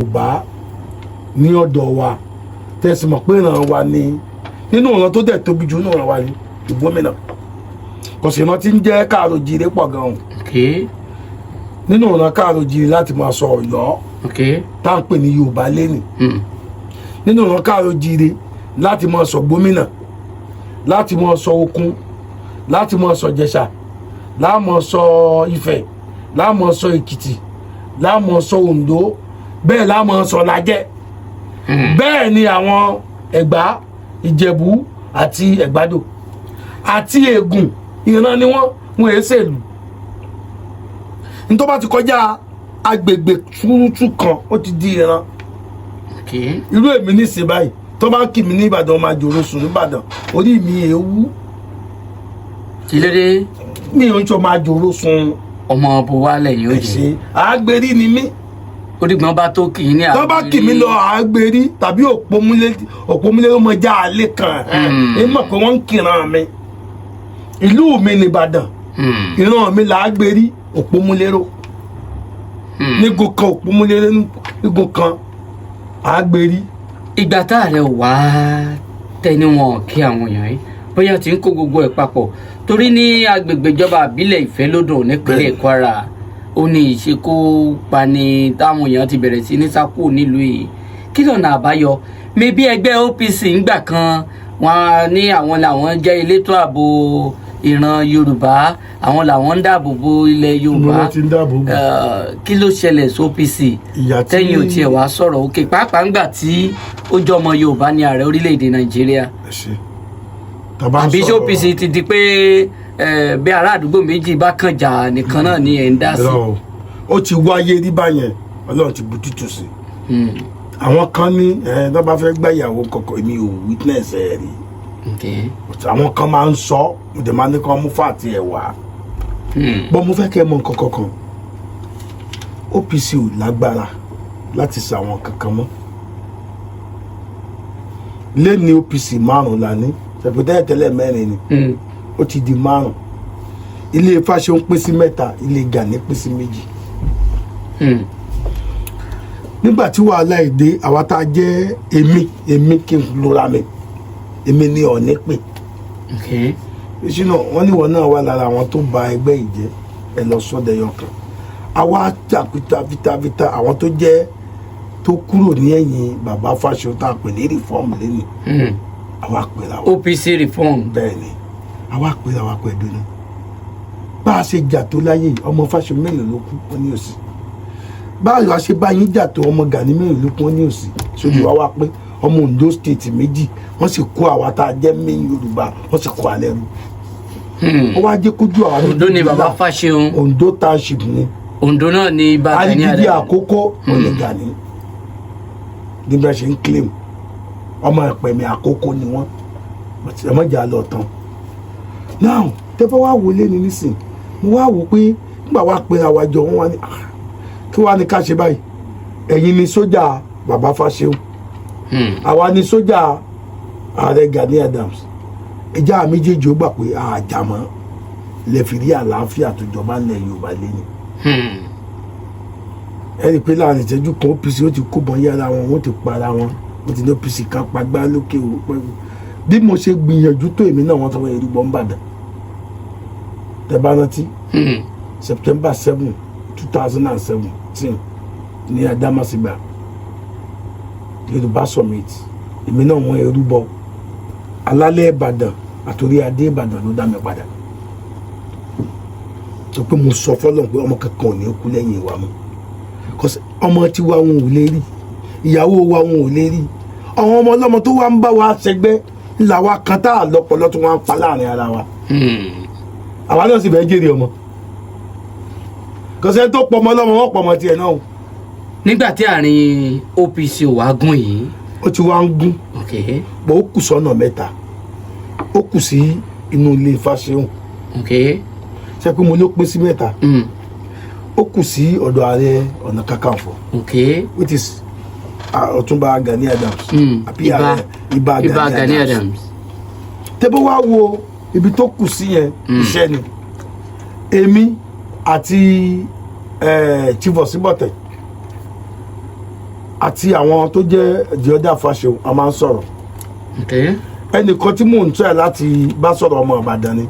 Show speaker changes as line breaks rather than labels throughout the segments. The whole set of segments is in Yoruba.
Yorùbá ní ọ̀dọ̀ wa, tẹ̀sí mọ̀ pé ìran wa ni, nínú ìran tó dẹ̀ tóbi jù nínú ìran wa ni Ìgbómìnà. Kò sì rántí ń jẹ́ káàró jíire pọ̀ gan-an. Nínú ìran káàró jíire láti máa sọ Ọ̀yọ́, tá à ń pè ní Yorùbá lẹ́nì. Nínú ìran káàró jíire láti máa sọ Gbómìnà, láti máa sọ Okun, láti máa sọ Jẹ̀ṣà, láti máa sọ Ifẹ̀, láti máa sọ Èkìtì, láti máa sọ Oǹdó, bẹ́ẹ̀ láti máa sọ Lájẹ́. Bẹ́ẹ̀ ni àwọn Ẹ̀gbá, Ìjẹ̀bú àti Ẹ̀gbádò àti Ègùn, ìran ni wọ́n, wọn èé ṣèlú. Nítorí bá ti kọjá agbègbè túrútú kan, ó ti di ìran. Irú èmi nísìnyí báyìí, tó bá ń kì mí ní Ìbàdàn, máa jòrò sùn nìbàdàn, orí mi èéwú.
Kí ló dé?
Mi ò ń sọ máa jòrò sùn.
Ọmọ bó wá lẹ́yìn ó jẹ́?
Ẹ̀ṣẹ̀ àgbèrí ni mí.
Ó dìgbọ́n bá tó kì í ní.
Tó bá kì mí lọ àgbèrí tàbí òpómúlé, òpómúlé ló mọ já àlè kan ẹ mọ̀ pé wọ́n ń kìran mi. Ìlú mi nìbàdàn. Ìran mi là á gbérí, òpómúlérò nígun kan, òpómúlérò nígun kan, àgbèrí.
Ìgbà tá a rẹ wá tẹniwọn kí àwọn èèyàn yìí bóyá ti ń kó gbogbo ẹ̀ papọ̀, torí ní agbègbè ìjọba àbílẹ̀ Ìfẹ́lódùn nípínlẹ̀ Kwara, ó ní ìṣekúpani táwọn èèyàn ti bẹ̀rẹ̀ sí ní sá kúrò nílùú yìí. Kí lọ́nà àbáyọ? Mebí ẹgbẹ́ OPC ńgbà kan, wọn ní àwọn làwọn jẹ́ elétò ààbò ìran Yorùbá, àwọn làwọn ń dáàbò bo ilẹ̀ Yorùbá.
Wọ́n ti ń dáàbò bò.
Kí ló ṣẹlẹ̀ sí OPC
Ìyà tí
tẹ́yìn ò tiẹ̀ wá sọ̀rọ̀ òkè, pàápàá ńgbà tí ó jẹ́ ọmọ Yorùbá ní ààrẹ orílẹ̀-èdè Nàìjíríà?
Ẹ ṣe tàbá ń
Àbí ṣé
sọ̀rọ̀.
OPC ti di pé bí ará àdúgbò méjì bá kàn jà nìkan náà ni ẹ̀ ń dá sí?
Irọ́ o. Ó ti wáyé rí báyẹn, Ọlọ́run ti bu tútù sí. Àwọn kan ní ẹ tó bá fẹ́ gbá ìyàwó kọ̀ọ̀kan, èmi ò witness ẹ̀ rí. But àwọn kan máa ń sọ, mo dẹ̀ máa ní kí wọ́n mú fàtí ẹ̀ wá. Bọ́n mo fẹ́ kẹ́ ẹ mọ nǹkan kankan, OPC ò lágbára láti ṣe àwọn kankan mọ́ lẹ́ni. OPC márùn la ní ṣàpètẹ́ tẹ́lẹ̀, mẹ́rin ni. Ó ti di márùn. Ilé Fáṣẹ̀hùn pín sí mẹ́ta, ilé Gani pín sí méjì. Nígbà tí wàhálà èdè, àwa tá a jẹ́ èmi kí n lora mi, èmi ní Ọ̀ní pè. Ìṣúná wọn ní wọn náà wà lára àwọn tó ba ẹgbẹ́ yìí jẹ́, ẹ lọ sọ́dẹ̀yọ kan. Àwa jà fitafita. Àwọn tó jẹ́ tó kúrò ní ẹ̀yìn bàbá Fáṣẹ̀hùn tá a pè ní reform lẹ́nu, àwa pè ra wa.
OPC reform.
Bẹ́ẹ̀ ni, àwa pè ra wa pẹ̀lú ni bá a ṣe jà tó láyé yìí, ọmọ Fáṣẹ̀hùn mélòó ló kú? Wọ́n ní òsì. Báyọ̀ a ṣe bá yín jà tó, ọmọ Gani mélòó ló kú? Wọ́n ní òsì. Sójú wa wá pé ọmọ Ondo State méjì, wọ́n sì kó àwa tá a jẹ́ main Yorùbá, wọ́n sì kó alẹ́ rú. Ó wá jẹ́ kójú àwa
Ondo ni
méjèèjì
bàbá
là.
Fáṣẹ̀hùn.
Ondo township ni.
Ondo náà ni Ìbà Gani
Arigidi
Adams.
Àkókò òní Gani nígbà ṣe ń claim ọmọ Ẹ̀pẹ̀mì Àkókò ni wọ́n. But ẹ má jà lọ tán now. Tẹ́fọ́ wá wọlé ni nísìn, mo wá wò pé nígbà wá pé àwa jọ, wọ́n wá ní, "Ah, kí wàá ní ká ṣe báyìí? Ẹ̀yin ni sójà bàbá Fáṣẹ̀hùn, àwa ni sójà ààrẹ Gani Adams. Ẹjá méjèèjì ó gbà pé àjàmọ́ lè fi rí àlàáfíà tó jọba ńlẹ̀ Yorùbá lẹ́yìn." Ẹ rí i pé láàrin ìṣẹ́jú kan, OPC ó ti kó bọ́n yára wọn, wọ́n ti para wọn, wọ́n ti ní OPC kan pagbá lókè o. Pẹ́ẹ́rù bí mo ṣe gbìyànjú tó, èmi náà wọ́n tọ́ wọ́n erúbọ ńbàdàn. Tẹ́ bá rántí, September 7, 2017 ní Adamasingba Yorùbá Summit, èmi náà wọ́n erúbọ. Alálẹ̀ Ìbàdàn àtòrí adé Ìbàdàn ló dá mi padà, tó pé mo sọ fọlọ́n pé ọmọ kankan ò ní kú lẹ́yìn ìwà mọ́. 'Cause ọmọ tiwa wọn ò lè rí, ìyàwó wa wọn ò lè rí, àwọn ọmọ ọlọ́mọ tó wá ń bá wa ṣẹgbẹ́ ńlá wa kan tá a lọ́pọlọ tó wá ń pa láàrin ara wa. Àwa náà sì fẹ́ jèrè ọmọ. Kọsẹ́ tó pọ̀ ọmọ ọlọ́mọ, wọn pọ̀ ọmọ tiẹ̀ náà o.
Nígbà tí àárín OPC ò wá gùn yìí.
Ó ti wá ń gún. Bọ́ ó kù sọ́nà mẹ́ta, ó kù sí inú ilé Fáṣẹ̀hùn. Ṣé pé mo ló pín sí mẹ́ta? Ó kù sí ọ̀dọ̀ Ààrẹ Ọ̀nà Kakanfò, which is Ọ̀túnba Gani Adams, àbí
Ìbà.
ààrẹ Ìbà
Ìbà
Gani
Gani
Adams.
Adams.
Tẹ́bọ̀ wá wo ibi tó kù sí yẹn, iṣẹ́ ni èmi àti Chief Ọ̀sínbọ̀tẹ̀. Àti àwọn tó jẹ́ the other faction, a máa ń sọ̀rọ̀. Ẹnìkan tí mò ń try láti bá sọ̀rọ̀, ọmọ Ìbàdàn ni,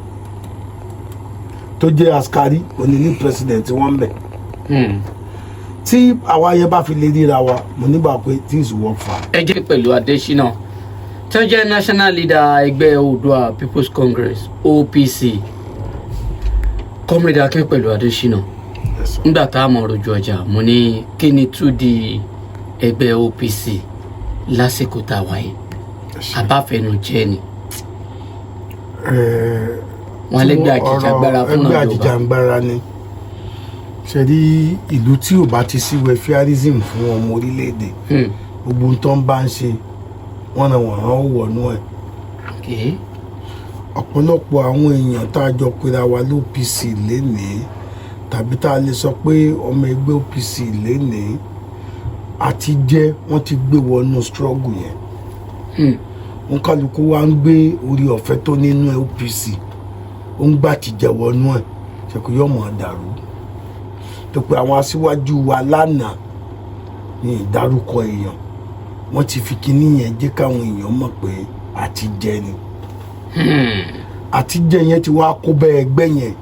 tó jẹ́ askari òní ní president wọn bẹ̀. Tí àwa yẹn bá fi lè ríra wa, mo nígbà pé things work fine.
Ẹ jẹ́ pẹ̀lú Adésínà tí ó jẹ́ national leader ẹgbẹ́ Oòduà People's Congress, OPC, Comrade Akin pẹ̀lú Adésínà.
Yes, sir.
Nígbà tá a mọ̀ rojú ọjà, mo ní kí ni túdi ẹgbẹ́ OPC lásìkò tá a wáyé?
Ẹ ṣé.
Abáfẹnujẹ ni wọn lẹ́gbẹ́ àjìjàgbara fún
ẹgbẹ́
ìjọba.
Àjìjàgbara ni. Ṣe rí ìlú tí ò bá ti sí welfareism fún ọmọ orílẹ̀-èdè, gbogbo ohun tó ń bá ń ṣe wọ́n náà wọ́n á wọnú ẹ̀. Ọ̀pọ̀lọpọ̀ àwọn èèyàn tá a jọ pera wa l'OPC lénìí, tàbí tá a lè sọ pé ọmọ ẹgbẹ́ OPC lénìí, àti jẹ́ wọ́n ti gbé wọnú struggle yẹn. Wọn kálukú wa ń gbé orí ọ̀fẹ́ tó nínú OPC, ó ń gbà tìjẹ́ wọnú ẹ̀, ṣèkú yóò mọ̀ ọ́ dàrú tó pé àwọn aṣíwájú wa lánàá ní ìdárúkọ èèyàn, wọ́n ti fi kinní yẹn jẹ́ káwọn èèyàn mọ̀ pé àti jẹ ni. Àtijẹ́ yẹn ti wá kó bẹ́ẹ̀ ẹgbẹ́ yẹn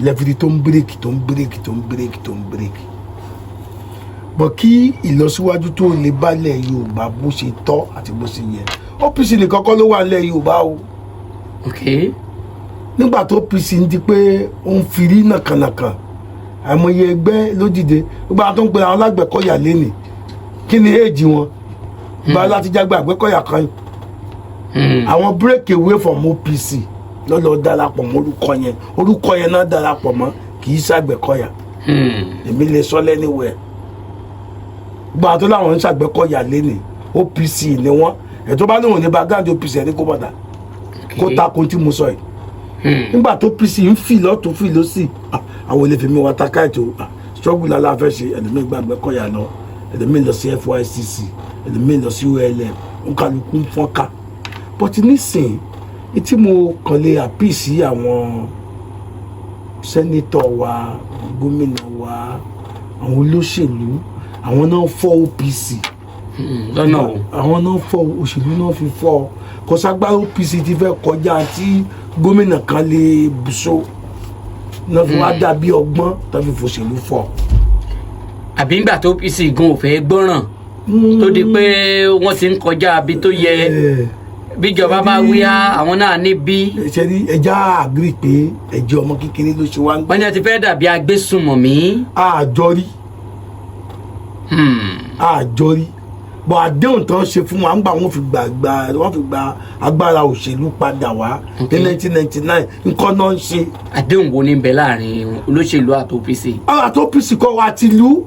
lẹ́fìrí tó ń break, tó ń break, tó ń break, tó ń break bọ̀. Kí ìlọsíwájú tó lè bálẹ̀ Yorùbá bó ṣe tọ́ àti bó ṣe yẹ, OPC nìkan kọ́ ló wà nílẹ̀ Yorùbá o. Nígbà tó OPC ń di pé ó ń firí nàkànàkàn, àìmọye ẹgbẹ́ ló dìde. Gbogbo àwọn tó ń pe àwọn alágbẹ̀kọ̀yà lénìí, kí ni éèjì wọn bá láti jágbé Àgbẹ̀kọ̀yà kan yìí? Àwọn break away from OPC lọ́lọ́ darapọ̀ mọ́ orúkọ yẹn. Orúkọ yẹn náà darapọ̀ mọ́, kì í ṣàgbẹ̀kọ̀yà. Èmi lè sọ lẹ́niwẹ̀, gbogbo àwọn tó láwọn ń ṣàgbẹ̀kọ̀yà lénìí, OPC ni wọ́n. Ẹ̀ tó bá lóun ní background OPC, ẹni kó bọ̀dà kó tako tí mo sọ yìí. Nígbà tó OPC ń fì lọ́tún, fì lọ́sì, àwọn olè fi mi wá taká ètò struggle lálẹ́ afẹ́ ṣe. Ẹlòmíì gba Àgbẹ̀kọ̀yà lọ, ẹlòmíì lọ sí FYCC, ẹlòmíì lọ sí OLM, nkàlùkù ń fọ́nká. But nísìnyí tí mo kàn lè appeal sí àwọn senator wa, gómìnà wa, àwọn olóṣèlú, àwọn náà fọ́ OPC.
Lọ́nà o?
Àwọn náà fọ́. Òṣèlú náà fi fọ́. Kò ságbára OPC ti fẹ́ kọjá tí gómìnà kan lè bùsọ náà fi wá dàbí ọgbọ́n tó fi fòṣèlú fọ́.
Àbí ńgbà tó OPC gan ò fẹ́ gbọ́ràn, tó di pé wọ́n ti ń kọjá abi tó yẹ, bíjọba bá wí á, àwọn náà ní bí.
Ṣe ní ẹja agree pé ẹjẹ ọmọ kékeré ló ṣe wá ń gbé.
Wọ́n ní a ti fẹ́ dàbí agbésùnmọ̀mí.
Àjọrí àjọrí bọ̀ àdéhùn tán ṣe fún wa ńgbà wọ́n fi gbà gba wọ́n fi gba agbára òṣèlú padà wá ní 1999, nǹkan náà ń ṣe.
Àdéhùn wo ni ń bẹ láàrin olóṣèlú àti OPC?
Àwọn àti OPC kọ́ wa ti lù.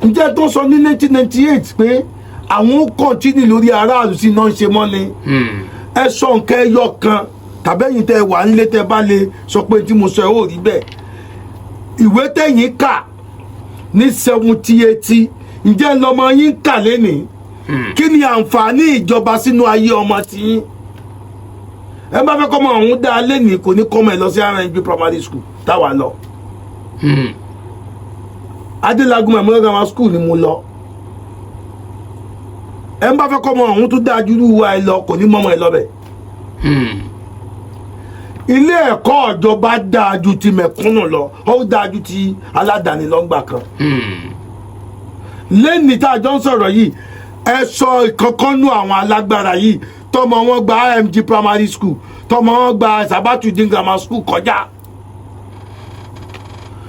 Ǹjẹ́ tó sọ ní 1998 pé àwọn ó continue lórí aráàlú sí náà ń ṣe mọ́ ni. Ẹ sọ nǹkan ẹyọ kan, tàbẹ́yìn tẹ wà nílé, tẹ bá lè sọ pé tí mo sọ ẹ ó rí bẹ́ẹ̀. Ìwé tẹ̀yìn kà ní 70, 80, ǹjẹ́ lọmọ yín kà lénìí? Kí ni àǹfààní ìjọba sínú ayé ọmọ tiyín? Ẹ bá fẹ́ kọ́mọ ọ̀hún dá lénìí, kò ní kọ́mọ ẹ lọ sí RNB primary school táwa lọ. Adélágún Memorial Grammar School ni mo lọ. Ẹ bá fẹ́ kọ́mọ ọ̀hún tó dáa jù wa ẹ lọ, kò ní mọ́mọ́ ẹ lọ bẹ̀. Ilé ẹ̀kọ́ ìjọba dáa ju ti mẹ̀kúnnù lọ, ó dáa ju ti aládàáni lọ́ngbà kan. Lẹ́ni tá a jọ ń sọ̀rọ̀ yìí, ẹ sọ ìkankan nú àwọn alágbára yìí tọmọ wọn gba IMG primary school, tọmọ wọn gba Sabatudin Grammar School kọjá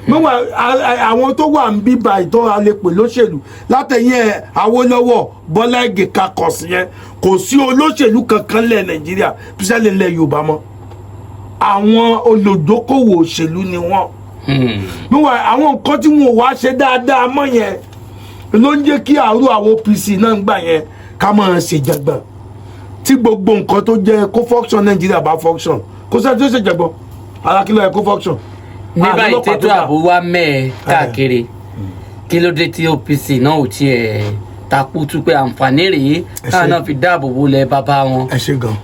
mẹ́wàá. Àwọn tó wà ń bíbá ìtọ́ alẹ́ pè lóṣèlú látẹ̀yìn ẹ̀, Awólọ́wọ̀, Bọ́lá Ìgè kakọ̀sí yẹn, kò sí olóṣèlú kankan lẹ̀ Nàìjíríà písẹ́lẹ̀ lẹ̀ Yorùbá mọ́. Àwọn olùdókòwò òṣèlú ni wọ́n. Mẹ́wàá àwọn nǹkan tí wọn ò wá ṣe dáadáa mọ́ yẹn ló ń jẹ́ kí àrùn àwọn OPC náà ń gbà yẹn ká máa ṣe jàgbọ́n. Tí gbogbo nǹkan tó jẹ́ kó function Nàìjíríà bá function, kó sẹ́ni tó ṣe jàgbọ́n alákìlọ̀ ẹ̀ kó function.
Ní báyìí,
ọlọ́pàá
tètò
tó dà.
ààbò wa mẹ́ẹ̀ káàkiri, kí ló dé tí OPC náà ò tiẹ̀ takú tú pé àǹfààní rèé káà náà fi dáàbò bo lẹ̀ bàbá wọn?
Ẹ ṣe gan.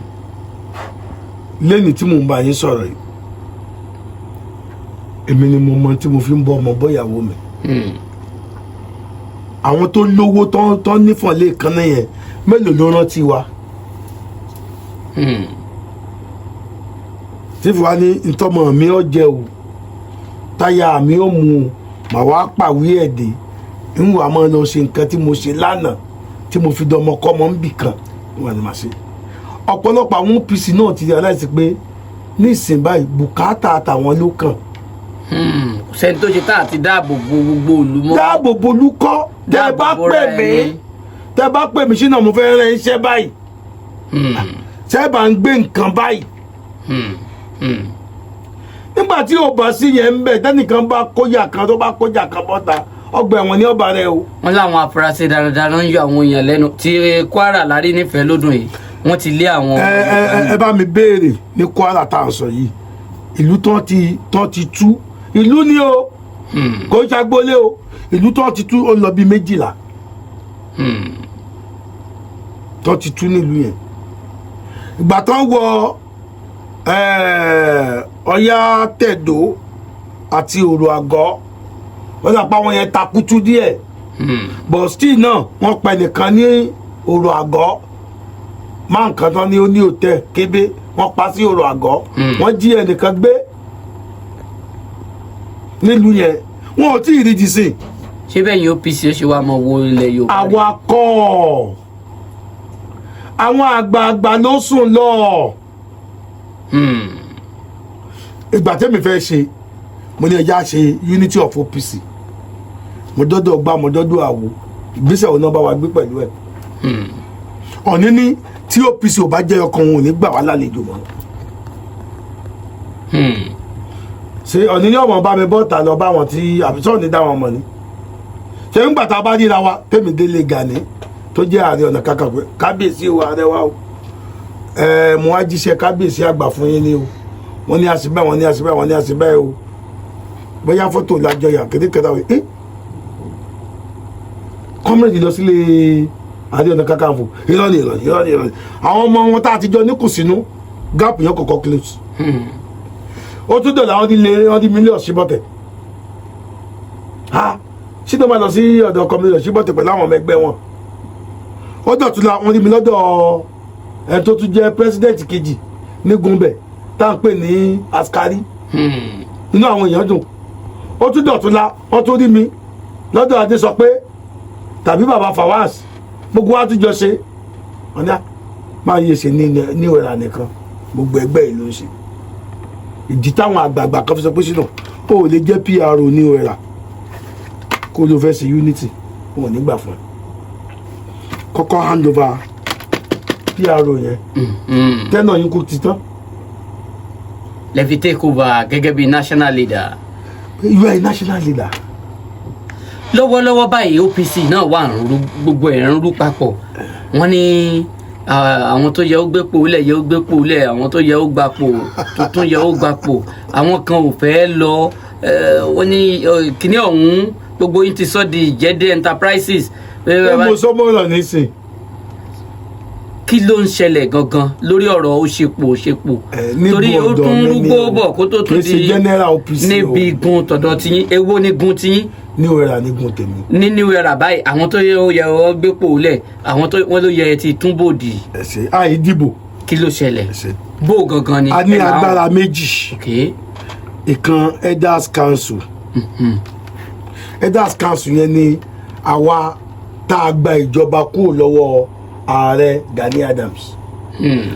Lẹ́ni tí mò ń bá yín sọ̀rọ̀ yìí, èmi ni mo mọ tí mo fi ń bọ́ ọmọ bọ́yàwó mi. Àwọn tó lówó tán nífọ̀n lè kan náà yẹn, mélòó ló rántí wa? Tí fi wá ní ntọ́mọ mi ó jẹ o, táyà mi ó mu o, màá wá pàwé ẹ̀ dé, ń wà máa lọ ṣe nǹkan tí mo ṣe lánàá tí mo fi dọmọ kọ́mọ ń bì kan ń wà ní màá ṣe. Ọ̀pọ̀lọpọ̀ àwọn OPC náà ti realize pé ní ìsìn báyìí, bùkátà àtàwọn ló kàn.
Kò sẹ́ni tó ṣe tá àti dáàbò bo gbogbo ìlú mọ́.
Dáàbò bolú kọ́. Tẹ́ bá
Dáàbò bo
pè
ra
mí,
ẹni.
tẹ́ bá pè mí sínú, mo fẹ́ rán iṣẹ́ báyìí, tẹ́ bá ń gbé nǹkan báyìí. Nígbà tí ò bá sí yẹn ń bẹ̀, tẹ́nìkan bá kójà kan, tó bá kójà kan bọ́ta, ọgbà ẹ̀wọ̀n ní ọba rẹ o.
Wọ́n láwọn afurasí darandaran ń yọ àwọn èèyàn lẹ́nu tí Kwara lárí nífẹ̀ẹ́ lódùn yìí, wọ́n ti lé àwọn.
Ẹ ẹ ẹ bá mi béèrè ní Kwara tá à ń sọ yìí, ìlú tán ti tú, ìlú ni o, kò ń ṣàgbólé o, ìlú tán ti tú, ó lọ bí 12 tán ti tú nílùú yẹn. Ìgbà tán wọ Ọ̀yá Tẹ̀dó àti Òrò Àgọ́, wọ́n sọ pé àwọn yẹn takutu díẹ̀, but still náà wọ́n pa ẹnìkan ní Òrò Àgọ́, máa nǹkan tán ní ó ní hòtẹ́ẹ̀ kébé, wọ́n pa sí Òrò Àgọ́. Wọ́n jí ẹnìkan gbé nílùú yẹn, wọn ò tí ì rí jì sí.
Ṣé bẹ́ẹ̀ ni OPC ó ṣe wá mọ wo ilẹ̀ Yorùbá rí?
Àwa kọ́, àwọn àgbààgbà ló sùn lọ. Ìgbà tẹ́mi fẹ́ ṣe, mo ní ẹja ṣe unity of OPC. Mo dọ́dọ̀ gbá, mo dọ́dọ̀ àwo, ìgbésẹ̀ òun náà bá wa gbé pẹ̀lú ẹ̀. Ọ̀ní ní tí OPC ò bá jẹ́ ọkàn, òun ò ní gbà wá lálejò mọ́. Ṣé ọ̀ní ní ọmọ bá mi bọ́ta lọ bá wọn tí àbísọ̀ ní dá wọn mọ̀ ni? Ṣé ń gbà tá a bá ríra wa, tèmi délé Gani tó jẹ́ Ààrẹ Ọ̀nà Kakanfò, kábíyèsí o, ààrẹ wa o, ẹ mo wá jíṣẹ́ kábíyèsí àgbà fún yín ni o, wọ́n ní àṣìbẹ́, wọ́n ní àṣìbẹ́, wọ́n ní àṣìbẹ́ o, bóyá fọ́tò làjọyà kékeré wẹ̀ ẹ́ comrade lọ sílé Ààrẹ Ọ̀nà Kakanfò. Irọ́ ni, irọ́ ni, irọ́ ni, irọ́ ni. Àwọn ọmọ wọn tá a ti jọ ní kùsínú, gap yẹn kọ̀kọ́ close. Ó tún dọ̀là, wọ́n ti lé, wọ́n ti mílíọ̀nù síbọ̀tẹ̀ ha ṣídọ̀ máa lọ sí ọ̀dọ̀ comrade síbọ̀tẹ̀ pẹ̀lú àwọn ọmọ ẹgbẹ́ wọn. Ó dọ̀tún la, wọ́n rí mi lọ́dọ̀ ẹni tó tún jẹ́ president kejì ní Gúnbẹ̀, tá à ń pè ní Askari. Inú àwọn èèyàn dùn. Ó tún dọ̀tún la, wọ́n tún rí mi lọ́dọ̀ Adé sọ pé tàbí bàbá Fawaz, gbogbo wa tún jọ ṣe. Wọ́n ní máa yẹ ṣe ní ìwẹ̀rà nìkan, gbogbo ẹgbẹ́ ìlú ń ṣe. Ìdí táwọn àgbààgbà kan fi sọ pé sínú ó lè jẹ́ PRO ní ìwẹ̀rà kó ló fẹ́ ṣe unity, wọn ò ní gbà fún ẹ. Kọ́kọ́ hand over PRO yẹn, tẹ́nà yín kú ti tán.
Lẹ fi take over gẹ́gẹ́ bí national leader.
You are a national leader.
Lọ́wọ́lọ́wọ́ báyìí, OPC náà wà ń rú, gbogbo ẹ̀ ń rú papọ̀. Wọ́n ní àwọn tó yẹ ó gbépò lẹ̀ yẹ ó gbépò lẹ̀, àwọn tó yẹ ó gbapò tuntun yẹ ó gbapò, àwọn kan ò fẹ́ lọ. Wọ́n ní kíní ọ̀hún, gbogbo yín ti sọ di Ìjẹ́dẹ́ Enterprises.
Ṣé mo sọ mọ́rọ̀ nísìn?
Kí ló ń ṣẹlẹ̀ gangan lórí ọ̀rọ̀ ó ṣepò ó ṣepò?
Ẹ, níbo
Torí ó
ọ̀dọ̀
tún
mi ni
rúgbó
o.
bọ̀ kó tó
Kì
tún
í ṣe
di
general OPC o.
níbi gun tọ̀dọ̀ tiyín, èwo ni gun tiyín?
Ní òwúrọ̀ ní gun tèmi.
Ní new era báyìí, àwọn tó yẹ ó yẹ ó gbépò lẹ̀, àwọn tó wọ́n ló yẹ ti túnbòdì.
Ẹ ṣe àì dìbò.
Kí ló ṣẹlẹ̀?
Ẹ ṣe.
Bó gangan ni?
A ní
ẹ máa-
agbára méjì. Ìkan, Elders Council. Elders Council yẹn ni àwa tá a gba ìjọba kúrò lọ́wọ́ Ààrẹ Gani Adams.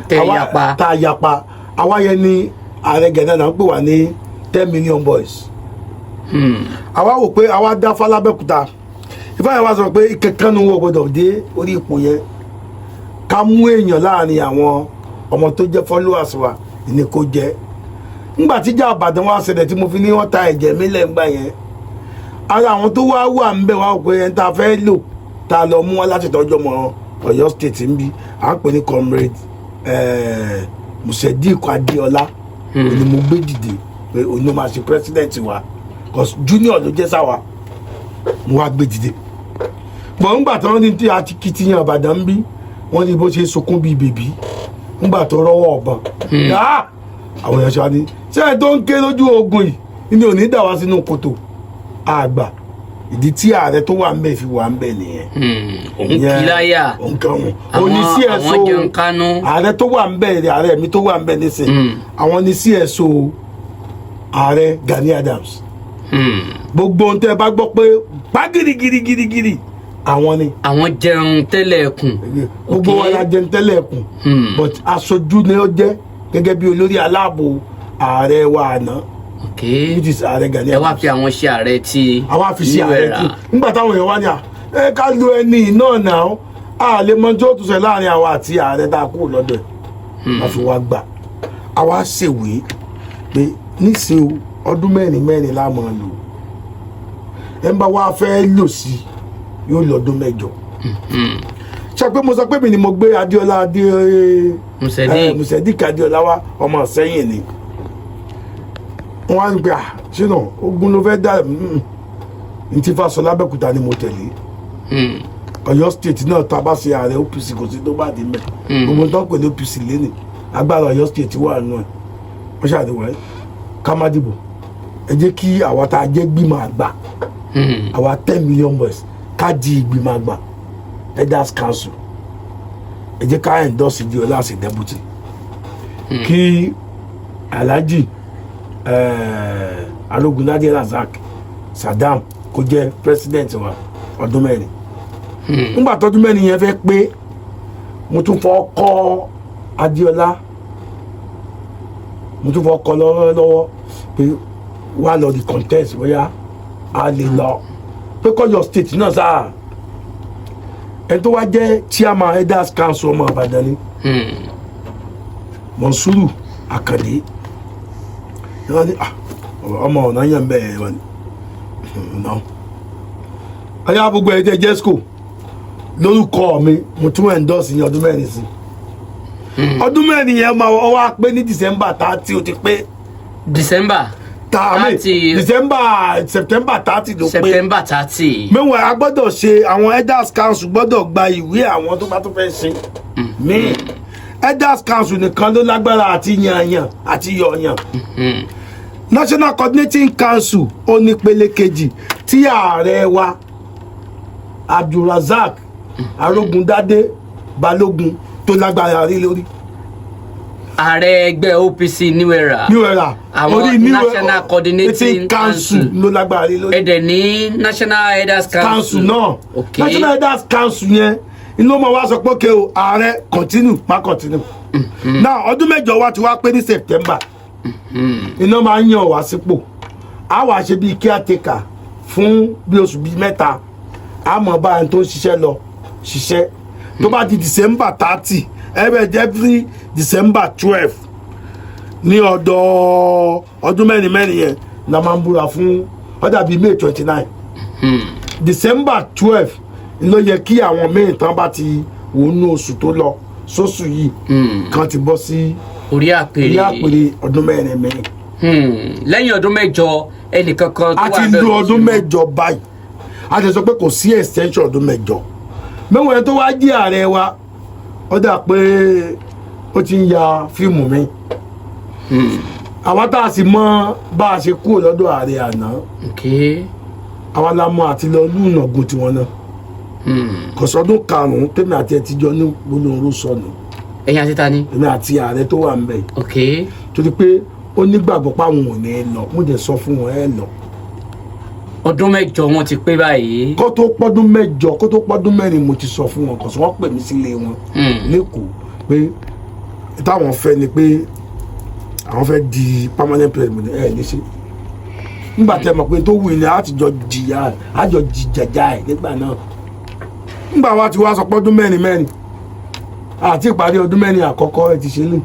Tẹ yapa.
Tá a yapa, àwa yẹn ni Ààrẹ Gani Adams pè wá ní 10 million boys. Àwa wò pé àwa dá fálábẹ́kúta, Ifá yẹn wá sọ pé ìkankan nu wọ́n gbọ́dọ̀ dé orí ipò yẹn, ká mú èèyàn láàrin àwọn ọmọ tó jẹ́ followers wa ní kó jẹ́. Ńgbà tíjà Àbàdàn wá ṣẹlẹ̀ tí mo fi ní wọ́n ta ẹ̀jẹ̀ mi lẹ́ngbà yẹn, ara àwọn tó wá wà ń bẹ̀ wá wò pé ẹni tá a fẹ́ lò, tá a lọ mú wá láti tọ́jú ọmọ Ọ̀yọ́ State ń bí, à ń pè ní Comrade Musediq Adéọlá, òní mo gbé dìde pé òní ló máa ṣe president wa, cause junior ló jẹ́ sáwa. Mo wá gbé dìde bọ̀. Ńgbà tí wọ́n ní tí a ti kitiyan Ìbàdàn ń bí, wọ́n ní bó ṣe sunkún bíi baby ńgbà tó rọ́wọ́ ọ̀bọ̀n. Ah! Àwọn èèyàn ṣe wá ní ṣé ẹ tó ń ké lójú ogun yìí ni ò ní dà wá sínú kòtò àgbà. Ìdí tí ààrẹ tó wà ń bẹ̀ fi wà ń bẹ̀ nìyẹn.
Òun kì í láyà.
Òun kan òun.
Àwọn
Òun ni CSO.
Àwọn jẹun kánú.
Ààrẹ tó wà ń bẹ̀, ààrẹ mi tó wà ń bẹ̀ nísìn, àwọn ni CSO ààrẹ Gani Adams. Gbogbo ohun tẹ́ ẹ bá gbọ́ pé bá girigirigirigiri, àwọn ni.
Àwọn jẹun tẹ́lẹ̀ ẹkùn.
Gbogbo wa la jẹun tẹ́lẹ̀ ẹkùn, but aṣojú ni ó jẹ́ gẹ́gẹ́ bí olórí aláàbò ààrẹ wa àná, which is ààrẹ Gani
Ẹ wá
Adams.
fi àwọn ṣe ààrẹ tí
Àwa fi ṣe
New
ààrẹ
Era.
tí nígbà táwọn èèyàn wá ní à ẹ ká lu ẹni náà náà, a lè mọ tí ó tún ṣe láàrin àwa àti ààrẹ tá a kúrò lọ́dọ̀ ẹ̀. Wọ́n fi wá gbà, àwa ṣèwé pé níṣẹ́ o, ọdún mẹ́rin mẹ́rin la máa lò. Ẹ ń bá wa fẹ́ lò sí, yóò lọ ọdún 8. Ṣe pé mo sọ pé mi ni mo gbé Adéọlá Adé
Musediq.
Musediq Adéọlá wa, ọmọ sẹ́yìn ni wọ́n á ń gbé à sínú ogun ló fẹ́ dá n tí Fáṣọlá Abẹ́òkúta ni mo tẹ̀lé. Ọ̀yọ́ State náà, tá a bá ṣe ààrẹ OPC, kò sí tó bá dé mẹ́. Gbogbo tó ń pè ní OPC lẹ́nìí, agbára Ọ̀yọ́ State wà nù ẹ̀. Wọ́n ṣàdéwọ̀ ẹ́ ká má dìbò. Ẹ jẹ́ kí àwa tá a jẹ́ gbìmọ̀ àgbà, àwa 10 million boys, ká di ìgbìmọ̀ àgbà, elders council. Ẹ jẹ́ ká endorse Diola as a deputy, kí Alhaji Arógundádé Razak Saddam kó jẹ́ president wa ọdún 4. Nígbà tọdún 4 yẹn fẹ́ pé, mo tún fọ́ kọ́ Adéọlá, mo tún fọ́ kọ́ lọ́wọ́lọ́wọ́ pé wà lọ di contest, bóyá a lè lọ pé kọ́yọ̀ State náà sáà. Ẹni tó wá jẹ́ chairman elders council, ọmọ Ìbàdàn ni, Mọ̀nsúrù Àkàndé. Wọ́n ní, "Ah, ọmọ ọ̀nà yẹn bẹ́ẹ̀." Wọ́n ní no ọyá gbogbo ẹ̀ jẹ́ jesco lórúkọ mi, mo tún endorse ní ọdún 4 sí. Ọdún 4 yẹn máa wá pé ní December 30, ó ti pé.
December
Tààmì
30.
December, September 30 ló pé.
September 30.
Mẹ́wàá a gbọ́dọ̀ ṣe, àwọn elders council gbọ́dọ̀ gba ìwé àwọn tó bá tó fẹ́ ṣe míì. Elders council nìkan ló lágbára àti yànyàn àti yọ̀yàn. National Coordinating Council, ó ní pele kejì tí ààrẹ wa Abdulrasaq Arógundádé Balógun tó lágbára rí lórí.
Ààrẹ ẹgbẹ́ OPC New Era.
New Era.
Àwọn
orí New
National Coordinating Council.
Ló lágbára rí lórí.
Ẹ̀dẹ̀ ní National Elders Council.
Council náà. National Elders Council yẹn inú ọmọ wa sọ pé okay o, ààrẹ continue, má continue. Now ọdún 8 wa ti wá pé ní September, iná máa ń yàn wá sípò. A wà ṣe bíi caretaker fún bí oṣù bíi 3, a mọ̀ bá ẹni tó ń ṣiṣẹ́ lọ ṣiṣẹ́. Tó bá di December 30, every December 12 ní ọdọ ọdún mẹ́rin mẹ́rin yẹn la máa ń búra fún. Ó dàbí May 29, December 12 ló yẹ kí àwọn míì tán bá ti wò nú oṣù tó lọ sóṣù yìí kan ti bọ́ sí
orí àpèrè.
Orí àpèrè ọdún mẹ́rin mẹ́rin.
Lẹ́yìn ọdún 8, ẹnìkankan tó
A
wà
ti
bẹ́ẹ̀
lo
ló
ọdún
ṣe.
8 báyìí. A ti sọ pé kò sí extension ọdún 8. Mẹ́wọ̀n yẹn tó wá jí ààrẹ wa, ó dà pé ó ti ń ya fíìmù mi. Àwa tá a sì mọ bá a ṣe kúrò lọ́dọ̀ ààrẹ àná, àwa la mọ àti lọ lùnàgùn tiwọn náà. Kò sọdún karùn-ún tèmi àti ẹ ti jọ ní gbólóhùn sọnù.
Ẹ̀yin àti ta ni?
Èmi àti ààrẹ tó wà ń bẹ̀ yìí. Torí pé ó nígbàgbọ́ páwọn ò ní lọ, mo dẹ̀ sọ fún wọn, ẹ lọ.
Ọdún 8 wọn ti pé báyìí.
Kó tó pọ́dún 8, kó tó pọ́dún 4, mo ti sọ fún wọn. Kò sọ, wọ́n pè mí sílé wọn lẹ́kọ̀ọ́ pé táwọn fẹ́ ni pé àwọn fẹ́ di permanent president. Ẹ ní ṣe nígbà tẹ́ mọ̀ pé tó wù ní àtijọ́ jìyà àjọ jìjàjà ẹ̀ nígbà náà. Nígbà wa ti wá sọ pọ́dún mẹ́rin mẹ́rin àti ìparí ọdún 4 àkọ́kọ́ ẹ ti ṣe lè.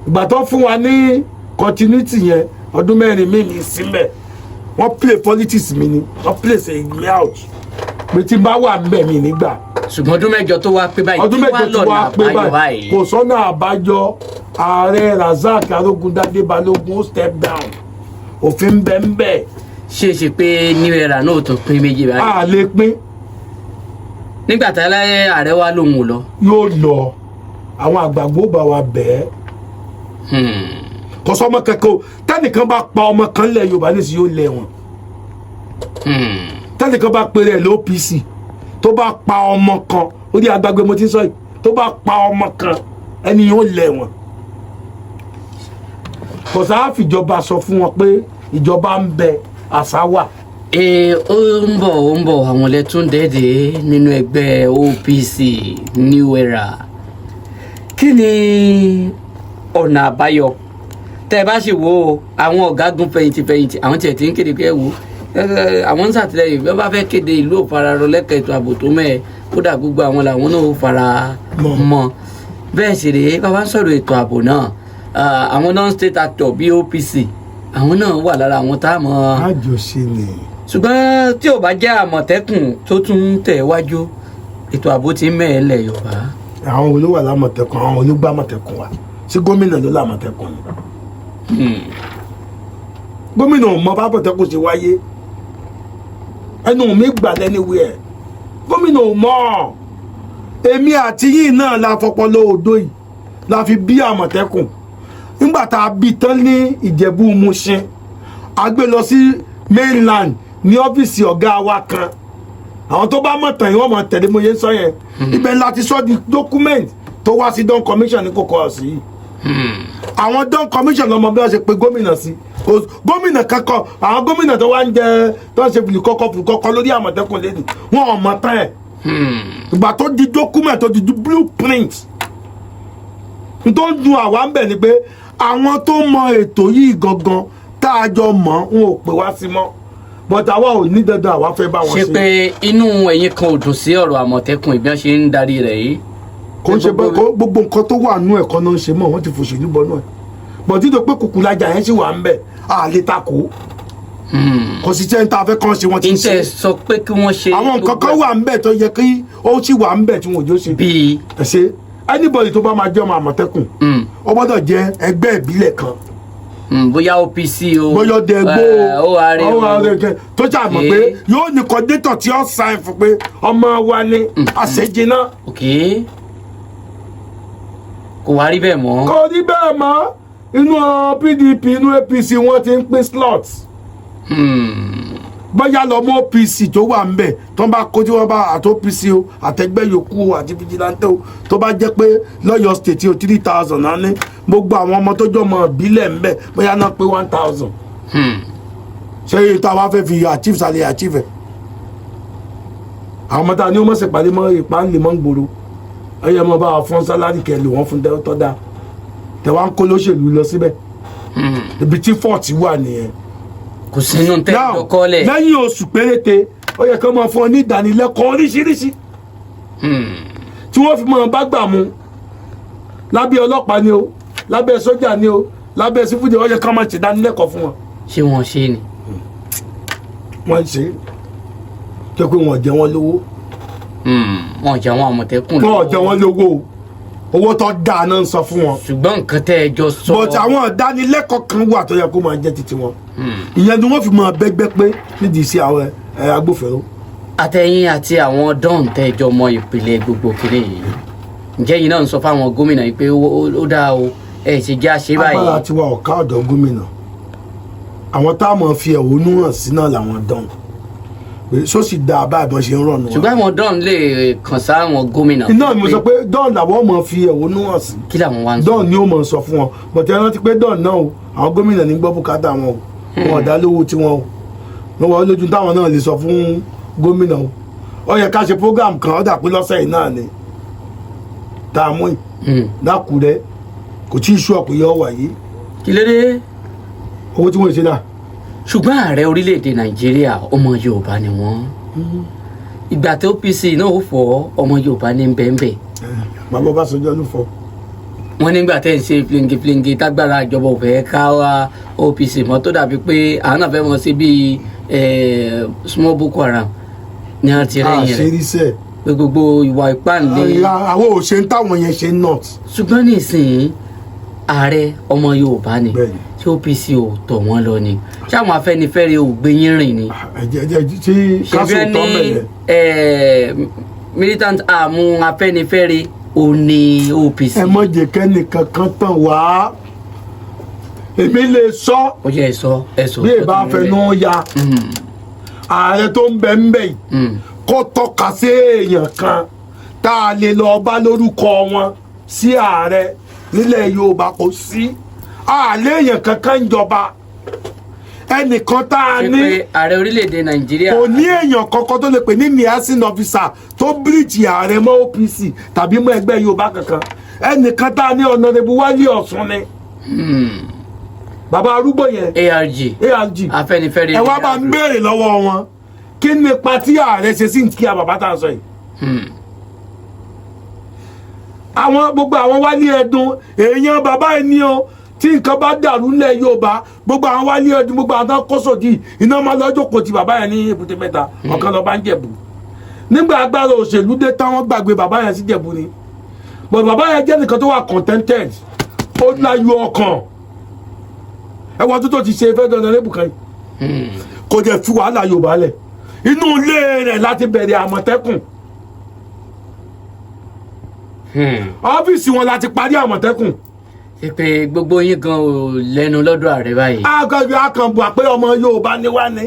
Ìgbà tó fún wa ní continuity yẹn, ọdún 4 míì ní síbẹ̀, wọ́n play politics mi ni, wọ́n play say me out pé tí n bá wà níbẹ̀ mi nígbà.
Ṣùgbọ́n ọdún 8 tó wá pé báyìí,
Ọdún
kí wá
8 tí
lọ́nà
wàá pé
àbáyọ
báyìí,
báyìí?
Kò sọ́nà àbájọ. Ààrẹ Razak Arógundádé Balógun ó step down, òfin bẹ́ẹ̀ ń bẹ́ẹ̀.
Ṣe é ṣe pé New Era náà tó pín méjì báyìí?
A lè pín.
Nígbà tá láyé ààrẹ wa lòun ò lọ.
Yóò lọ, àwọn àgbàgbó bá wa bẹ́ẹ̀. Kò sọ ọmọ kankan o. Tẹnìkan bá pa ọmọ kan lẹ Yorùbá nísìnyí, yóò lẹ wọn. Tẹ́nìkan bá pèrè ẹ̀ l'OPC, tó bá pa ọmọ kan, ó ní agbágbé mo ti sọ yìí, tó bá pa ọmọ kan, ẹni yóò lẹ̀ wọ̀n. Kò sáà fìjọba sọ fún wọn pé ìjọba ń bẹ, àṣà wà.
Ee, ó ń bọ̀, ó ń bọ̀. Àwọn lẹ́tún dẹ́ẹ̀dẹ́ nínú ẹgbẹ́ OPC New Era, kí ni ọ̀nà àbáyọ? Tẹ́ ẹ bá sì wo àwọn ọ̀gágun fẹ̀yìntì fẹ̀yìntì, àwọn tiẹ̀ ti ń kéde pé ẹ wò àwọn ń ṣàtìlẹ́yìn bí wọ́n bá fẹ́ kéde ìlú òfararọ lẹ́ka ètò ààbò tó mẹ́ẹ̀, kódà gbogbo àwọn làwọn náà ó fara
mọ́.
Mọ́ bẹ́ẹ̀ sì rèé, bàbá ń sọ̀rọ̀ ètò ààbò náà, àwọn non-state actor bíi OPC, àwọn náà wà lára àwọn tá a mọ̀.
Àjọṣe ni.
Ṣùgbọ́n tí ò bá jẹ́ Àmọ̀tẹ́kùn tó tún ń tẹ̀ wájú, ètò ààbò ti ń mẹ́ẹ̀ẹ́lẹ̀ Yorùbá.
Àwọn wo ló wà lámọ̀tẹ́kùn? Àwọn wo ló gbá Àmọ̀tẹ́kùn wa? Sí gómìnà ló lámọ̀tẹ́kùn ni? Gómìnà ò mọ bá Àmọ̀tẹ́kùn ṣe wáyé. Ẹnu mi gbà lẹ́niwẹ̀ ẹ̀, gómìnà ò mọ̀. Èmi àti yìí náà la fọpọlọ òdo yìí la fi bí Àmọ̀tẹ́kùn. Nígbà tá a bí tán ní Ìjẹ̀bú Mushin, a gbé lọ sí mainland ní ọ́fíìsì ọ̀gá wa kan. Àwọn tó bá mọ̀ tàn yín, wọ́n mọ̀ tẹ̀lé mo yẹn sọ yẹn. Ibẹ̀ láti sọ di document tó wá sí DAWN Commission ní kókó ọ̀sìn yìí. Àwọn DAWN Commission lọmọ bí wọ́n ṣe pe gómìnà sí. Gómìnà kankan, àwọn gómìnà tó wá ń jẹ, tó ń ṣe fìlìkọ́kọ́ fìlìkọ́kọ́ lórí Àmọ̀tẹ́kùn lẹ́nu, wọn ò mọ̀ tán ẹ̀. Ìgbà tó di document, tó di blueprint, n tó ń dun àwa ń bẹ̀ ni pé àwọn tó mọ ètò yìí gangan tá a jọ mọ̀, wọn ò pè wá sí mọ́, but àwa ò ní dandan, àwa fẹ́ bá wọn
ṣe
ṣe.
Pé inú ẹ̀yin kan ò dùn sí ọ̀rọ̀ Àmọ̀tẹ́kùn ìbí wọn ṣe ń darí rẹ̀ yìí?
Kò ń ṣe pé gbogbo nǹkan tó wà nú ẹ̀kọ́ náà ń ṣe mọ́. Wọ́n ti fòṣèlú bọ́ náà, but dídò pé kùkùlájà yẹn sì wà ń bẹ̀, à lè takò. Kò sí tẹ́ ń ta fẹ́ kàn ṣe, wọ́n ti ń ṣe.
Ìtẹ̀ sọ pé kí wọ́n ṣe.
Àwọn nǹkan kan wà ń bẹ̀ tó yẹ kí ó sì wà ń bẹ̀ tí wọn ò jó ṣe.
Bíi?
Ẹ ṣe, anybody tó bá máa jẹ́ ọmọ Àmọ̀tẹ́kùn, ó gbọ́dọ̀ jẹ́ ẹgbẹ́ ìbílẹ̀ kan.
Bóyá OPC o.
Bóyá ọdẹ ẹgbó.
ORA o.
ORA tó ṣàmọ̀ pé yóò ní coordinator tí ó sign fún pé ọmọ wa ni àṣejiná.
Ok, kò wá rí bẹ́ẹ̀ mọ́.
Kò rí bẹ́ẹ̀ mọ́. Inú PDP, inú APC, wọ́n ti ń pín slots. Bóyá lọ mú OPC tó wà ń bẹ̀, tó ń bá kó tí wọ́n bá àti OPC o, àtẹgbẹ́ yòókù o, àti vigilante o, tó bá jẹ́ pé lọ́yọ̀ State o, 3,000 náà ní gbogbo àwọn ọmọ tó jọ mọ ìbílẹ̀ ń bẹ̀, bóyá náà pé 1,000. Ṣé èyí tó a wá fẹ́ fi achieve sàlẹ̀ achieve ẹ̀, àwọn ọmọ tá a ní wọ́n mọ̀ sí ìpàdé mọ́ ìpàdé mọ́ ń gbòòrò, ẹ̀yẹ mọ́ bá wa fún salary kẹ́ lò wọ́n fún tọ́ da tẹ̀ wá ń kó lóṣèlú lọ síbẹ̀. Ibi tí fault wà nìyẹn.
Kò sínú tẹ́
Now,
ìdọ́kọ́lẹ̀.
lẹ́yìn oṣù péréte, ó yẹ kí wọ́n máa fún ọ ní ìdánilẹ́kọ̀ọ́ oríṣiríṣi tí wọ́n fi máa bá gbà mu lábẹ́ ọlọ́pàá ni o, lábẹ́ sójà ni o, lábẹ́ sífúdì. Ó yẹ kí wọ́n máa ṣe ìdánilẹ́kọ̀ọ́ fún wọn.
Ṣé wọ́n ṣe ni?
Wọ́n ṣe é tó pé wọ́n jẹ wọ́n lówó.
Wọ́n jẹ àwọn Àmọ̀tẹ́kùn
Wọ́n jẹ wọ́n lówó o. Owó tó dáa náà ń sọ fún wọn.
Ṣùgbọ́n nǹkan tẹ́ ẹ jọ sọ.
But àwọn ìdánilẹ́kọ̀ọ́ kan wà tó yẹ kó máa jẹ́ titi wọn. Ìyẹn ni wọ́n fi máa bẹ́gbẹ́ pé nídìí sí àwọn agbófinró.
Àtẹ̀yìn àti àwọn dọ́ọ̀n tẹ́ ẹ jọ mọ ìpìlẹ̀ gbogbo kiri yìí, ǹjẹ́ yìí náà ń sọ fáwọn gómìnà yìí pé ó dáa o, ẹ ṣe jẹ́ àṣẹ báyìí?
Agbára tiwa ọ̀ká ọ̀dọ̀ gómìnà. Àwọn tá a mọ̀ fi ẹ̀hónú hàn sí náà làwọn dán pé sósì dáa báyìí bọ́n ṣe ń rọ̀nù wọn.
Ṣùgbọ́n àwọn dọ́ọ̀n lè kàn sáwọn gómìnà.
Iná ni mo sọ pé dán làwọn mọ̀ fi ẹ̀hónú hàn sí.
Kí làwọn wá ń sọ?
Dán ni ó mọ̀ sọ fún wọn, bọ̀tẹ́ rántí pé dán náà o, àwọn gómìnà ní gbọ́ bùkátà wọn o, wọn ò dá lówó tiwọn o, wọn wọ́n lójú táwọn náà lè sọ fún gómìnà o. Ó yẹ ká ṣe program kan, ó dà pé lọ́sẹ̀ yìí náà ni tá a mú yìí lákùrẹ́. Kò tí ì sú ọ̀pọ̀ yọ wà yìí.
Kí ló dé?
Owó tí wọ́n ṣe dà.
Ṣùgbọ́n ààrẹ orílẹ̀-èdè Nàìjíríà, ọmọ Yorùbá ni wọ́n. Ìgbà tó OPC náà ó fọ́, ọmọ Yorùbá ní bẹ́ẹ̀nbẹ́ẹ̀.
Bàbá Ọbásanjọ́ ló fọ.
Wọ́n nígbà tẹ́ ń ṣe flingi tágbára ìjọba ò fẹ́ ká wá OPC mọ́, tó dàbí pé àwọn náà fẹ́ mọ̀ sí bíi small Boko Haram ní àti rẹ́yìn rẹ̀
Àṣírí sẹ́.
pé gbogbo ìwà ìpáǹlẹ̀.
Àwọn ò ṣe ń táwọn yẹn ṣe north.
Ṣùgbọ́n nísìnyí, ààrẹ ọmọ Yorùbá ni.
Bẹ́ẹ̀ni.
Ṣé OPC ò tọ̀ wọ́n lọ ni? Ṣé àwọn Afẹ́nifẹ́re ò gbé yín rìn ni?
Ẹ̀jẹ̀ ẹ̀jẹ̀ tí
ṣebí
kásò
ẹ
tọ́
ní
bẹ̀rẹ̀.
Militant arm Afẹ́nifẹ́re ò ní OPC.
Ẹ mọ̀ jẹ́ kẹ́nìkan kan tàn wá. Èmi lè sọ.
Ó yẹ ẹ sọ, ẹ sọ.
Bí ìbá fẹnu ya. Ààrẹ tó ń bẹ ń bẹ yìí, kó tọ́ka sí èèyàn kan tá a lè lọ bá lórúkọ wọn sí ààrẹ nílẹ̀ Yorùbá. Kò sí àlẹ́ èèyàn kankan ń jọba ẹnìkan tá a
Ṣé
ní.
pé ààrẹ orílẹ̀-èdè Nàìjíríà?
Kò ní èèyàn kankan tó lè pè ní liaison officer tó bíríìjì ààrẹ mọ́ OPC tàbí mọ́ ẹgbẹ́ Yorùbá kankan. Ẹnìkan tá a ní, Honourable Wálé Ọ̀sùn ni, bàbá arúgbó yẹn.
ARG.
ARG.
Afẹ́nifẹ́re.
Ẹ wá bá ń béèrè lọ́wọ́ wọn, kí ni ipa tí ààrẹ ṣe sí nkí bàbá tá a sọ yìí? Àwọn gbogbo àwọn Wálé Ẹdùn, èèyàn bàbá yìí ni o. Tí nǹkan bá dàrú ńlẹ̀ Yorùbá, gbogbo àwọn Wálé Ẹdùn, gbogbo àwọn tó kó sòdì iná máa lọ́jọ́ kò ti bàbá yẹn ní Èbúté Mẹ́ta. Ọ̀kan lọ́ba ń Jẹ̀bú. Nígbà agbára òṣèlú dé táwọn gbàgbé bàbá yẹn sí Jẹ̀bú ni, but bàbá yẹn jẹ́ nìkan tó wà contented, ó láyọ̀ ọkàn. Ẹwọ́n tó tó ti ṣe fẹ́ dandan lébùkàn yìí, kò jẹ́ fi wàhálà Yorùbá lẹ̀. Inú ilé rẹ̀ láti bẹ̀rẹ̀ Àmọ̀tẹ́kùn. Ọ́fíìsì wọn láti parí Àmọ̀tẹ́kùn.
Ṣe pé gbogbo yín gan ò lẹ́nu lọ́dọ̀ ààrẹ báyìí?
Akọ̀bí akànbù àpé ọmọ Yorùbá ni wá ní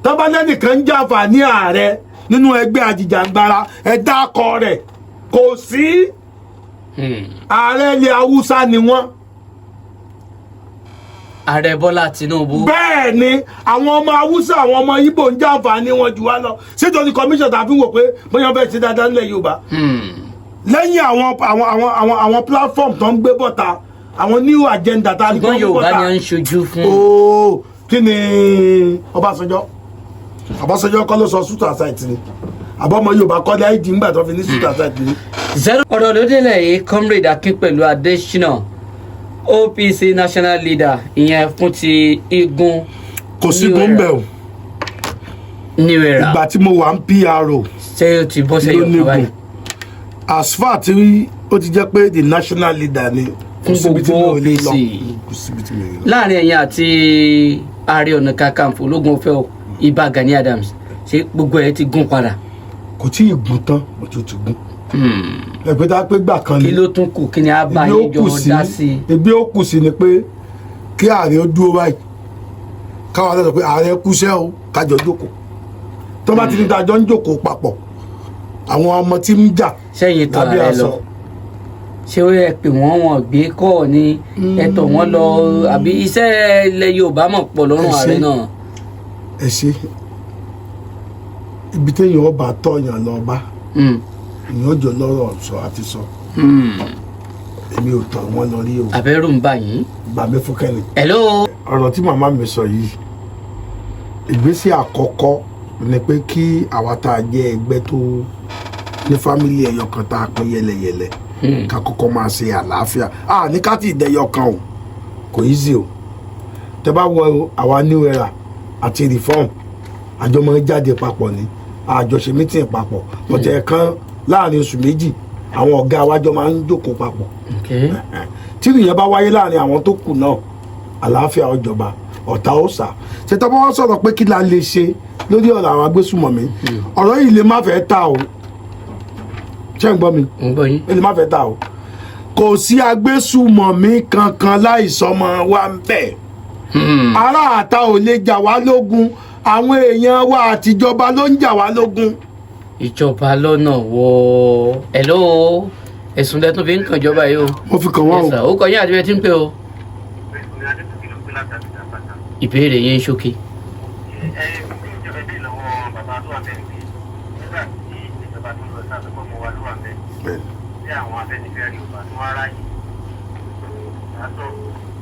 tọ́ba lẹ́nìkan ń jàǹfààní ààrẹ nínú ẹgbẹ́ àjìjàǹgbara, ẹ dákọ rẹ̀, kò sí. Ààrẹ ilẹ̀ Haúsá ni wọ́n.
Ààrẹ Bọ́lá Tinubu.
Bẹ́ẹ̀ ni, àwọn ọmọ Haúsá, àwọn ọmọ Ìgbò ń jàǹfààní wọn jù wá lọ. Sítorí commission tàbí wò pé bóyá wọ́n fẹ́ ṣe dáadáa nílẹ̀ Yorùbá lẹ́yìn àwọn platform tó ń gbé bọ̀ta, àwọn new agenda tá a ní tó
Ṣùgbọ́n
ń gbé
Yorùbá
bọ̀ta.
ni à ń ṣojú fún.
Ooo, kí ni Ọbásanjọ́? Ọbásanjọ́ kọ́ ló sọ suit aside ni? Àbọ̀mọ Yorùbá kọ́ ní id ńgbà tó fi ní suit aside ni.
Zero. Ọ̀rọ̀ ló délẹ̀ yìí. Comrade Akínpẹ̀lú Adésínà, OPC national leader, ìyẹn fún ti igun
Kò sí góńbẹ̀ o.
New Era.
Ìgbà tí mo wà ń PRO
Ṣé o ti bọ́
ló
sẹ́yìn ọ̀kan
nígun
báyìí?
As far tí ó ti jẹ́ pé the national leader ni, kò
Fún
síbi tí mi
gbogbo
ò lè lọ.
OPC.
Kò síbi tí mi ò lè lọ.
Láàrin ẹ̀yin àti Ààrẹ Ọ̀nà Kakanfò ológun ọ̀fẹ́ o, Ìbà Gani Adams, ṣé gbogbo ẹ̀ ti gún padà?
Kò tí ì gún tán, mo tún ti gún. Ẹgbẹ́ tá a pé gbà kan
Kí
ni.
ló tún kù? Kí ni a bá
Ibi ó
yín
kù
jọ
sí
dá sí?
Ibi ó kù sí ni pé kí ààrẹ ó dúró báyìí, káwọn sọ pé ààrẹ kúṣẹ́ o, kájọ jókòó. Tó bá ti ní dájọ́ ń jókòó papọ̀, àwọn ọmọ tí ń jà
Sẹ́yìn tó
lábẹ́
ààrẹ
aṣọ.
lọ, ṣé ó yẹ pé wọ́n wọ́n gbé kọ́ ni ẹ̀tọ́ wọn lọ, àbí iṣẹ́ ilẹ̀ Yorùbá mọ̀ pọ̀ lọ́rùn
Ẹ ṣé.
ààrẹ náà?
Ẹ ṣe, ibi téèyàn ọba tọ̀yàn lọ bá, èèyàn jọ lọ́rọ̀ sọ àti sọ. Èmi ò tọ̀ wọ́n lọ rí o.
Àbẹ̀rù ń bà yín?
Gbà mí fún kẹ́ni.
Hello.
Ọ̀rọ̀ tí màmá mi sọ yìí, ìgbésẹ̀ àkọ́kọ́ ni pé kí àwa tá a jẹ́ ẹgbẹ́ tó ní family ẹyọ kan tá a pín yẹlẹyẹlẹ, ká kọ́kọ́ máa ṣe àlàáfíà. A ní ká tí ì dẹyọ kan o, kò easy o. Tẹ bá wọ àwa New Era àti Reform, àjọ máa ń jáde papọ̀ ni, àjọṣe meeting papọ̀ ọ̀tẹ̀ kan láàrin oṣù 2, àwọn ọ̀gá wa jọ máa ń jókòó papọ̀. Tí ìyẹn bá wáyé láàrin àwọn tó kù náà, àlàáfíà ọjọba, ọ̀tá ó sà. Ṣe tá bá wá sọ̀rọ̀ pé kí la lè ṣe lórí ọ̀rọ̀ àwọn agbésùmọ̀mí, ọ̀rọ̀ yìí lè má fẹ́ ta o. Ṣé ń gbọ́ mi?
Mo ń gbọ́ yín.
Ó lè má fẹ́ ta o. Kò sí agbésùmọ̀mí kankan láìsọmọ wa ń bẹ̀. Ará àta ò lè jà wá lógun, àwọn èèyàn wa àtijọba ló ń jà wá lógun.
Ìjọba lọ́nà wọ. Hello, ẹ̀sùn lẹ́tún fi ń kàn ìjọba yìí o.
Mo fi kàn wọ́n o.
Yes, sir. Ó kọ yín àti bẹ́ẹ̀ tí ń pè o. Ìbéèrè yín ń ṣókí.
Ìjọba bí lọ́wọ́ bàbá tó wà bẹ́ẹ̀ pé nígbà tí ìjọba tó ń lọ sáà tó pọ̀ mọ́ wa ló wà bẹ́ẹ̀ tí àwọn Afẹ́nifẹ́re Yorùbá tó wá ráyè látọ̀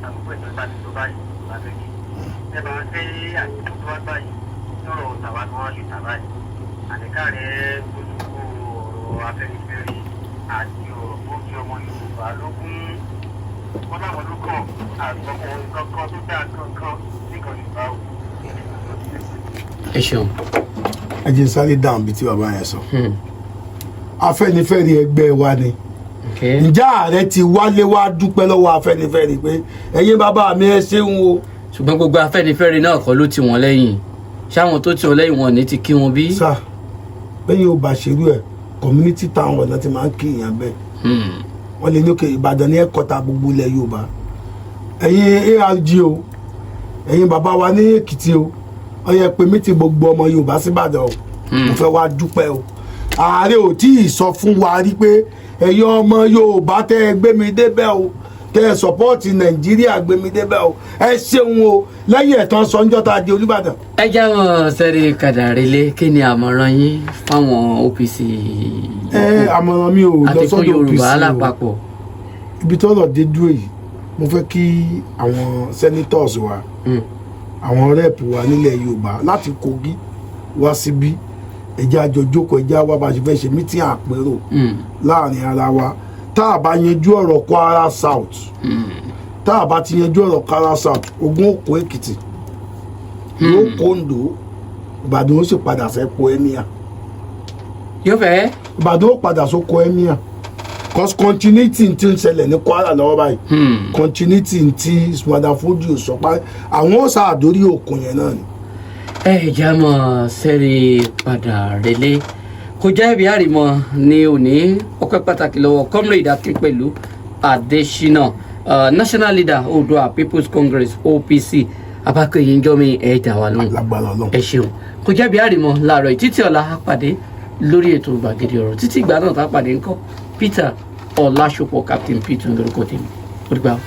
àkókò ìjọba ti tó báyìí lábẹ́ kí ẹ bá ń gbé àtìkú tó wá báyìí lọ́rọ̀ tàwa ni wọ́n lè tà báyìí àníkà rẹ̀ gbójúkó ọ̀rọ̀ Afẹ́nifẹ́re àti ọ̀rọ̀ tó di ọmọ Yorùbá lógún wọn láwọn ló kàn àgbọ̀kọ̀ kankan tó dáa kankan nìkan Yorùbá o.
Ẹ ṣeun.
Ẹ jẹ́ n sáré dáhùn bí tí bàbá yẹn sọ. Afẹ́nifẹ́re ẹgbẹ́ wa ni. Ǹjẹ́ ààrẹ ti wálé wá dúpẹ́ lọ́wọ́ Afẹ́nifẹ́re pé ẹ̀yin bàbá mi, ẹ ṣeun o?
Ṣùgbọ́n gbogbo Afẹ́nifẹ́re náà kọ́ ló tì wọ́n lẹ́yìn. Ṣáwọn tó tì wọ́n lẹ́yìn wọn ò ní ti kí wọn bí?
Sá bẹ́yìn ò bá ṣerú ẹ̀, community town hall náà ti máa ń kí èèyàn bẹ́ẹ̀. Wọ́n lè ní òkè Ìbàdàn ní ẹ̀kọ́ta gbogbo ilẹ̀ Yorùbá, ẹ̀yin ARG o, ẹ̀yin bàbá wa ní Èkìtì o, Ó yẹ pé mi ti gbogbo ọmọ Yorùbá síbàdàn o, mo fẹ́ wá dúpẹ́ o. Ààrẹ ò tí ì sọ fún wa rí pé ẹ̀yin ọmọ Yorùbá tẹ́ ẹ gbé mi débẹ̀ o, tẹ́ ẹ support Nàìjíríà gbé mi débẹ̀ o, ẹ ṣeun o, lẹ́yìn ẹ̀tàn sọ́njọ́ tá a di Olúbàdàn.
Ẹ jáwọ́ sẹ́rí kàdàrílé. Kí ni àmọ̀ràn yín fáwọn OPC
Ẹ àmọ̀ràn mi ò lọ
àti fún
sọ́dọ̀
Yorùbá
OPC o.
lápapọ̀?
Ibi tọ́rọ̀ dé dúró yìí, mo fẹ́ kí àwọn senators wa, àwọn rep wa nílẹ̀ Yorùbá láti Kogi wá síbí, ẹ jẹ́ a jọ jókòó, ẹ jẹ́ wá bá a ṣe fẹ́ ṣe meeting àpérò láàrin ara wa. Tá a bá yanjú ọ̀rọ̀ Kwara South, tá a bá ti yanjú ọ̀rọ̀ Kwara South, ogun òkú Èkìtì yóò kó Oǹdó, Ìbàdàn ó sì padà sẹ́kọ̀ọ́ emir.
Yóò fẹ́.
Ìbàdàn ó padà sóko emir, cause continuity ti ń ṣẹlẹ̀ ní Kwara lọ́wọ́ báyìí. Continuity ti Usman Fodio sọ pé àwọn ó sàdórí òkun yẹn náà ni.
Ẹ já mọ́ sẹ́rí padà relé. Kò jẹ́ ibi àrìmọ́ ní òní. Ọpẹ́ pàtàkì lọ́wọ́ Comrade Akínpẹ̀lú Adésínà, national leader, Oòduà People's Congress, OPC. Abákẹ́yìn jọ́mi ẹ̀ dà wá lóhùn.
Lágbára Ọlọ́run.
Ẹ ṣeun. Kò jẹ́ ibi àrìmọ́ láàárọ̀ yìí. Títí ọ̀la á pàdé lórí ètò Gbàgede Ọ̀rọ̀. Títí ìgbà náà tá a pàdé ńkọ́, Peter Ọlásùpọ̀, Captain Peter lórúkọ tèmi. Ó dìgbà o.